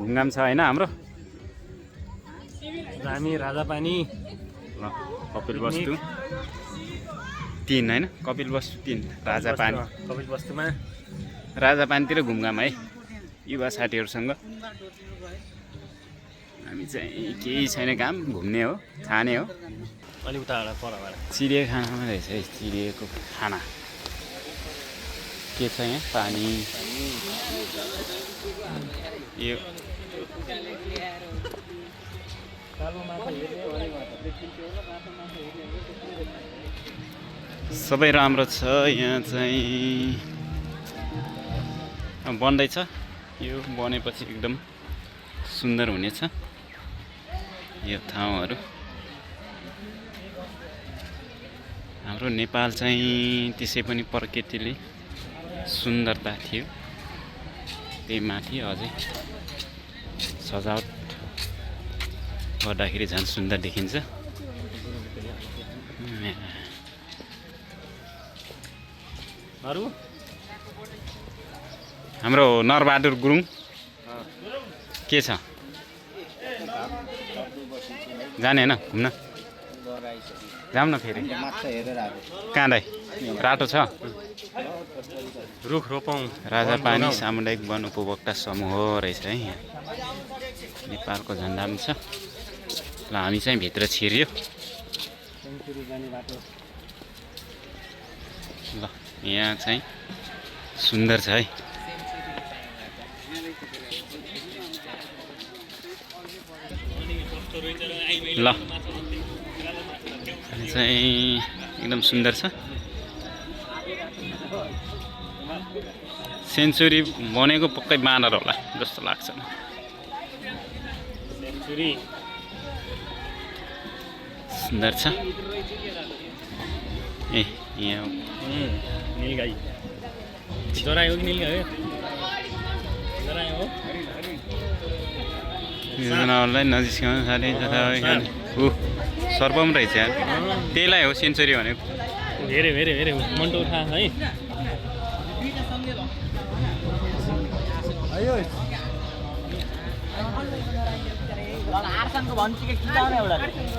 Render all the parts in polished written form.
घुमघाम छ हैन हाम्रो हामी राजापानी ल कपिलवस्तु 3 हैन कपिलवस्तु 3 राजापानी कपिलवस्तुमा राजापानीतिर घुमघाम है युवा साथीहरुसँग हामी चाहिँ केही छैन काम घुम्ने हो खाने हो अलि उताबाट परबाट चिडियाखानामा रहेछ है चिडियाको खाना के छ यहाँ पानी यो सबै राम्रो छ यहाँ चाहिँ बन्दैछ यो बनेपछि एकदम सुन्दर हुनेछ यो ठाउँहरू हाम्रो नेपाल चाहिँ त्यसै पनि प्रकृतिले सुन्दरता थियो त्यही माथि अझै सजावट गर्दाखेरि झन् सुन्दर देखिन्छ अरु हाम्रो नरबहादुर गुरुङ के छ जाने हैन घुम्न जाऊँ न फेरि कहाँ दाइ राटो छ रुख रोपौँ राजापानी सामुदायिक वन उपभोक्ता समूह रहेछ है यहाँ नेपालको झन्डा पनि छ ल हामी चाहिँ भित्र छिर्यो ल यहाँ चाहिँ सुन्दर छ है ल चाहिँ एकदम सुन्दर छ सेन्चुरी बनेको पक्कै बाँदर होला जस्तो लाग्छ सेन्चुरी सुन्दर छ ए यहाँ नीलगाई जरायो कि नीलगाई हो जरायो हो जनावरलाई नजिस्काउनु साथै ऊ सर्प पनि रहेछ यार त्यहीलाई हो सेन्चुरी भनेको हेरे हेरे हेरे मन्टो उठा है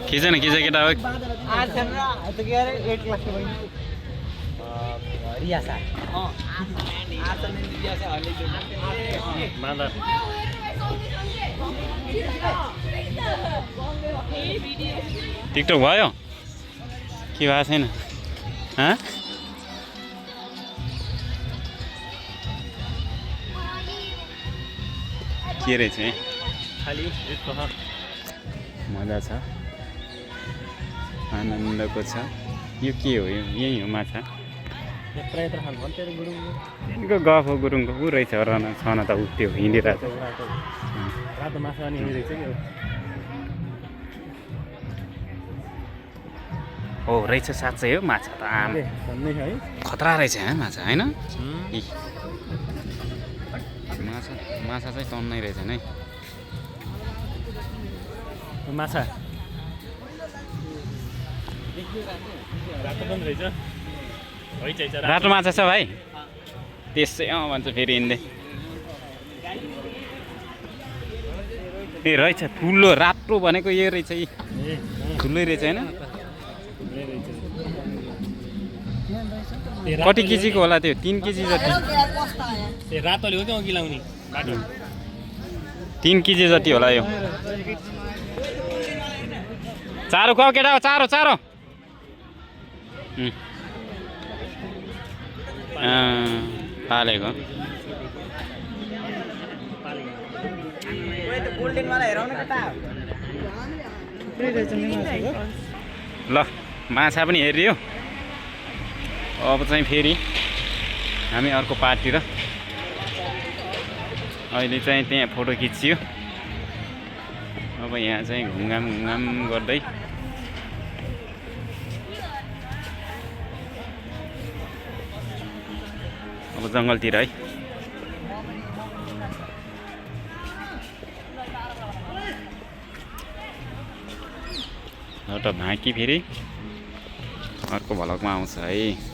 खिच न खिच केटा हो टिकटक भयो के भएको छैन के रहेछ खाली मजा छ आनन्दको छ यो के हो यो यही हो माछा यिनको गफ हो गुरुङको ऊ रहेछ रहन छन त ऊ त्यो हिँडिरहेको रातो माछा अनि रहेछ कि हो रहेछ साँच्चै हो माछा त आम खतरा रहेछ माछा होइन माछा माछा चाहिँ तन्नै रहेछ नै माछा रातो पनि रहेछ रातो माछा छ भाइ त्यसै भन्छ फेरि यिनले ए रहेछ ठुलो रातो भनेको यो रहेछ यी ठुलै रहेछ होइन कति केजीको होला त्यो 3 केजी जति रातोले हो कि अघि लाउने 3 केजी जति होला यो चारो खुवाऊ केटा चारो चारो पालेको ल माछा पनि हेरियो अब चाहिँ फेरि हामी अर्को पार्टीतिर अहिले चाहिँ त्यहाँ फोटो खिचियो अब यहाँ चाहिँ घुमघाम गर्दै अब जङ्गलतिर है एउटा भाँकी फेरि अर्को भ्लगमा आउँछ है।